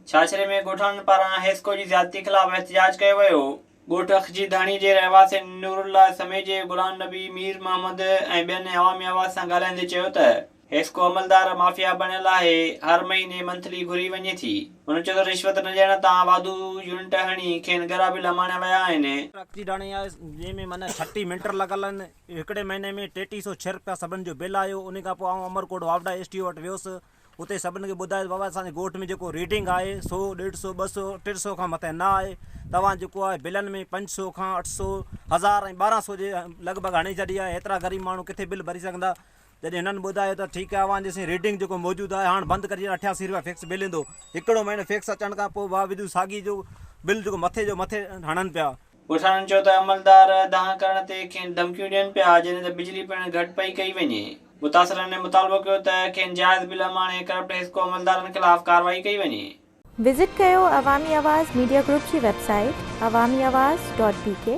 ڇاڇري ۾ ڳوٺاڻن پاران حيسڪو جي زيادتي خلاف احتجاج ڪيو ويو. ڳوٺ اخجي ڌاڻي جي رهواسين نورالله سميجي، غلام نبي، مير محمد ۽ ٻين عوامي آواز سان ڳالهائيندي چيو ته حيسڪو عملدار مافيا بڻيل آهي، هر مهيني منٿلي گهري وڃي ٿي. هن چيو ته رشوت نه ڏيڻ تان واڌو يونٽ هڻي کين ڳرا بل اماڻيا ويا آهن. اخجي ڌاڻي آهي جنهن ۾ معنيٰ 36 ميٽر لڳل آهن هڪڙي مهيني ۾ ٽيٽيهه سو ڇهه رپيا سڀن جو بل آيو ان کان پوء آئون عمرڪوٽ واپڊا ايس ٽي او وٽ ويس اتي سڀن کي ٻڌايو ته بابا اسان جي ڳوٺ ۾ جيڪو ريڊنگ آهي سو ڏيڍ سو ٻه سو ٽي سو کان مٿي نه آهي توهان جيڪو آهي بلن ۾ پنج سو کان اٺ سو هزار ۽ ٻارهن سو جي لڳ ڀڳ هڻي ڇڏي آهي هيترا غريب ماڻهو ڪٿي بل ڀري سگهندا جڏهن هنن ٻڌايو ته ٺيڪ آهي اوهان جي سين ريڊنگ جيڪو موجود آهي هاڻ بند ڪري اٺياسي روپيا فڪس بل ايندو هڪڙو مهينو فڪس اچڻ کان پوء باوجود ساڳي جو بل جيڪو مٿي جو مٿي هڻن پيا. ڳوٺاڻن چيو ته عملدار دانهن ڪرڻ تي کين ڌمڪيون ڏين پيا جڏهن ته بجلي پڻ گهٽ پئي ڪئي وڃي. متاثرن مطالبو ڪيو ته کين جائز بل اماڻي ڪرپٽ حيسڪو عملدارن خلاف ڪارروائي ڪئي وڃي. وزٽ ڪيو عوامي آواز ميڊيا گروپ جي website Awami Awaz dot B K.